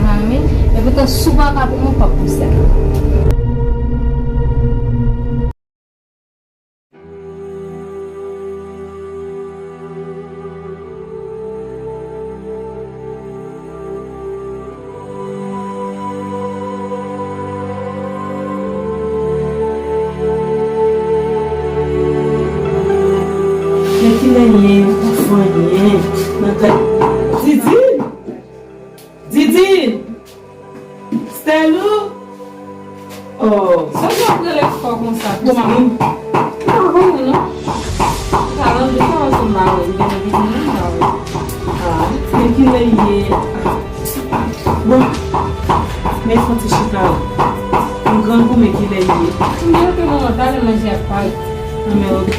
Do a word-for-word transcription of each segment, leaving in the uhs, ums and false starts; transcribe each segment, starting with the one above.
Mami, e poutan si w pa ka pou mwen, w p ap pou sèl. Men kilè l ye, m pa fè anyen. Nan kay. Didi! Didi! Stèlou! Oh. Sa w ap rele fò konsa? Bon, manman. M pa konnen, non. Sa nan de fwa ansanm avè w, li genlè vin menm avè w. Ah, men kilè l ye? Ah. Bon, men fon ti chita. M grangou, men kilè l ye? M gen ke manman, talè manje ap parèt. Ah, men ok.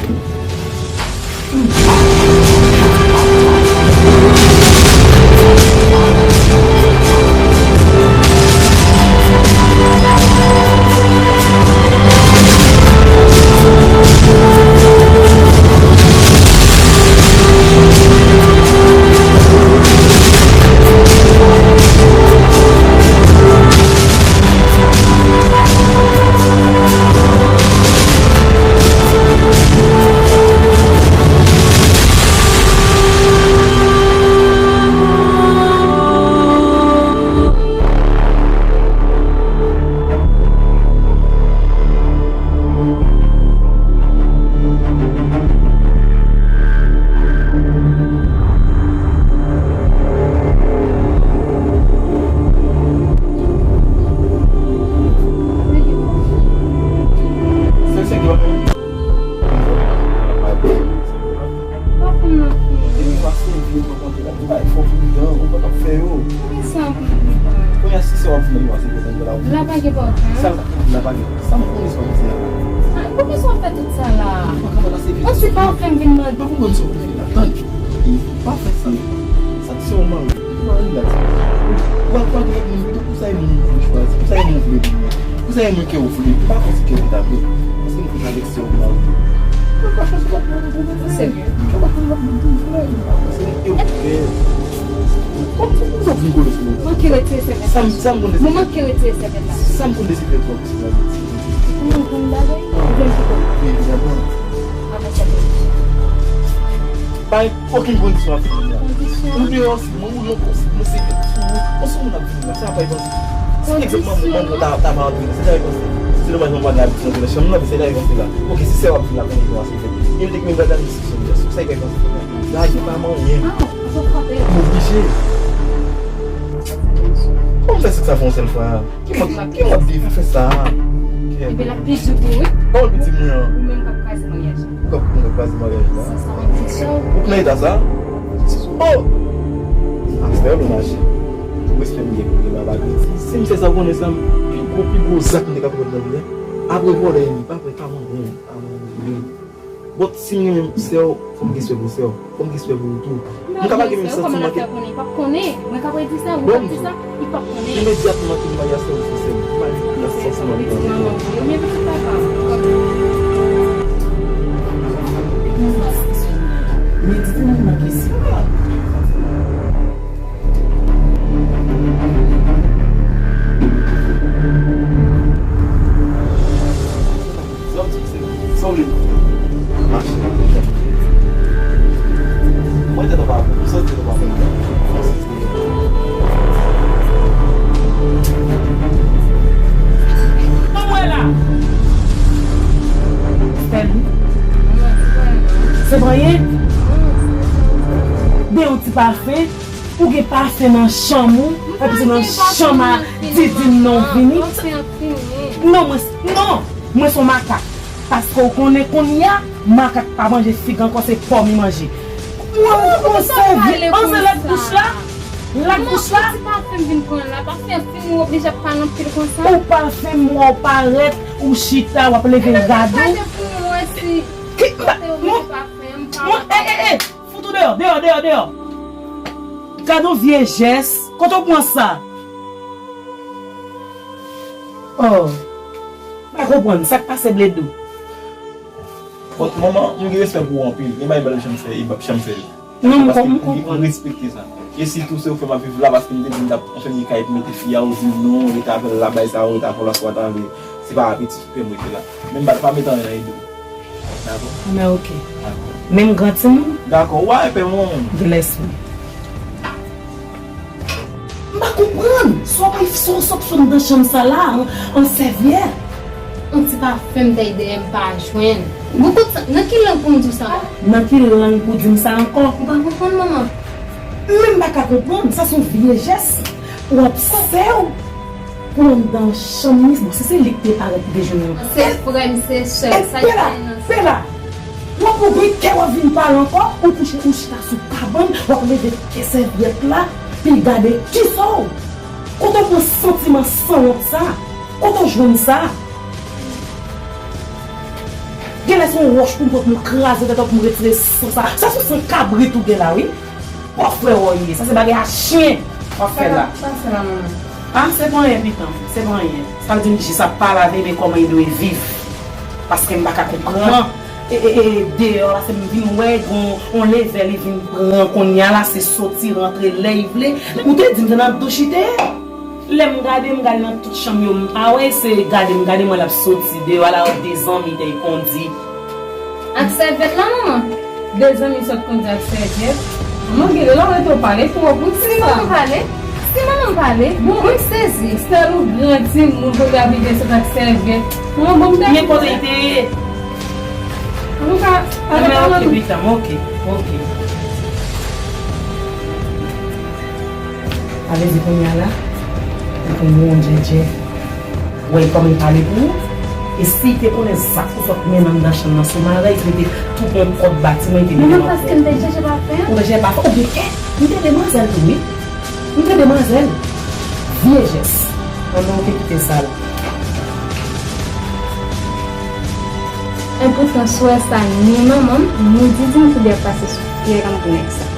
Sèl sa ki pa fè. Pa fè m nan fini. Depi pase vye mwen konte la, tout bagay fò pridan, ou pa t ap fè yo. Poukisa pou m pridan? Kounye a, si sè w ap vin nan yon ase, pou tann la. La pa gen pòtan. Sa, la pa gen. Sa m konnen sa w ap di a la. Ah, poukisa w ap fè tout sa la? Ou pa ka pase vye. Ansuit, pa w fè m vin mande. Pa konprann sa w vin fè la. Tann. Pa fè sa. Sa se yon mari. Ou pa rilaks. Ou ap pale ak moun, pou sa e moun ou vle chwazi, pou sa e moun ou vle pou mwen, pou sa e mwen kè ou vle, pa fè ti kè pita vre. Paske m konn avèk sè ou mari. Mwen pa chwazi pa pou mwen pou mwen. Serye? Mwen pa chwazi pa pou mwen pou mwen. Mwen manke retire sèvyèt la. Sa m, sa m konn de sèvyèt. Mwen manke retire sèvyèt la. Sa m konn de sèvyèt la. Mwen konn bagay. Ou vle m kite w? Byen evidaman. Avan sa te. Pa gen okenn kondisyon ap vini la. Kondisyon? Ou deyò, se mwen ou yon kòs, mwen se sou ou. Kòs moun ap vini la, se pa yon kondisyon. Si egzanp, manman, manman ta, ta pa antre la, se ta yon kondisyon. Se domaj mwen pa gen abitid antre nan chanm nan, men se ta yon kondisyon la. Ok, si sè w ap vini la, konnen yon ase fèt. E yo te gen yon gad nan diskisyon, byen si sa yon kondisyon la. Lage pa manyen. Ah, ou oblije. Kòman fè sèks sa fè yon sèl fwa? Ki mòd, ki mòd de fè sa? Epi l ap pi di pou ou, wi. Pawòl pitit mwen an. Ou menm k ap kraze maryaj la. Ou k ap, ou k ap kraze maryaj la. Sa, sa pa kesyon. Ou k nan eta sa? Oh! Astè yo mache. Pou respè m gen pou li la, pa kredi. Si m fè sa, ou konnen sa, pi gwo, pi gwo zak m te ka komèt nan vi a. Apre vòlè, pa vre, pa manyen, pa manyen. Bon, si m renmen sè w, fò m gen respè pou sè w. Fò m gen respè pou ou tou. M ka pa gen menm santiman ke. Kòman l ap fè konnen? Li p ap konnen. Mwen ka pa di sa, mwen ka di sa, li p ap konnen. Imedyatman ke m marye a sè w, se sè m. M pa gen santiman pou ou. Ou byen pitit papa. Medite nan kesyon. Sa w di, se sa w vle. Mache. Mwen tèt anba, m santi tèt anba. Ban mwen la. Fè li. Se pa anyen. De yon ti pafen. Ou gen pafen nan chanm ou, epi se nan chanm a Didine nan w vini. Non, mwen, non, mwen se yon makak. Paske w konnen kounye a, makak pa manje fig ankò, se pòm li manje. Mwen, mwen sèvi, ann se lak bouch la, lak bouch la. Ti pafen vin pran la, pafen fini, ou oblije ap pale anpil konsa. Ou pafen, mwen w parèt, ou chita, w ap leve rad ou. Ki, mwen, mwen, e, e, e. Fout ou deyò, deyò, deyò, deyò. Gad yon vye jès. Kote w pran sa? Oh. M pa konprann. Sa k pase, Bledo? Bon, manman, m gen respè pou ou anpil. Gen bagay m pa t janm fè, e m p ap janm fè yo. Non, m konprann. Paske m, m respekte sa. E sitou se ou fè m ap viv la, paske m te di m t ap anfèmen kay pou mete fi a, ou di non, ou rete avè l la, bay sa, ou rete avè l la, swa t avè, se pa apetit ki fè m rete la. Men m pa, pa met anyen nan ide w. Dakò? Men oke. Dakò. Men m gran timoun. Dakò, ou pa pè mwen. Bless me. M pa konprann. Sa w ap, sa w sot fè m nan chanm sa la, an, an sèvyèt. On ti pafen m te dèyè m pa jwenn. Bon, kout sa, nan ki lang pou m di w sa? Nan ki lang pou di m sa ankò? Ou pa konprann, manman? Menm m pa ka konprann, sa se yon vye jès. W ap sè w pou anndan chanm li. Bon, si se li k te parèt pou te jwenn yon. Se frè m, se sè m, sa ki gen nan sa? Pè la, w ap ouvri kè w ap vin pale ankò, ou kouche, ou chita sou kabann, w ap leve kè sèvyèt la, pou l gade kisa w. Kote w pran santiman sanwont sa? Kote w jwenn sa? Genlè se yon wòch pou m pran pou m kraze tèt ou pou m retire san sa. Sa se san kabrit ou gen la, wi. Pòv frè w ye. Sa se bagay a chen w ap fè la. Sa k ap pase la, manman? A, se pa anyen, pitan. Se pa anyen. Sa vle di m jis ap pale avè men kòman li dwe viv. Paske m pa ka konprann. E, e, e, deyò la, se m vin wè, gon, on levè li vin pran kounye a la, se soti, rantre lè li vle. Ou te di m se nan douch li te ye. Lè m gade, m gade nan tout chanm yo, m pa wè, se gade, m gade, m wè l ap soti deyò a la, de zanmi te kondi. Ak sèvyèt la, manman? De zanmi sot kondi ak sèvyèt? Manman, gen lè w rete w pale twòp, wi, si manman pale, si manman pale, bon, mwen sezi. Sèl ou gran timoun, kote ap vide sot ak sèvyèt. Manman, bon, m te. Men kote l te ye? Antouka, ale pale nou. Oke, oke. A vle di kounye a la, ou konn yon djèdjè. Wè kòman l pale pou ou? E si te konnen zak ou sot mennen anndan chanm nan sou marèy, li te tou pran kòd bati mwen, li te demantle. Manman, paske m te djèdjè pa fè. Ou djèdjè pa fè, ou gen kè. M te demwazèl tou, wi. M te demwazèl. Vye jès. An nou te kite sa la. Enpòtan swè sa, ni manman m, ni Didi m, tout de ap pase sou fyèl an pou nèg sa.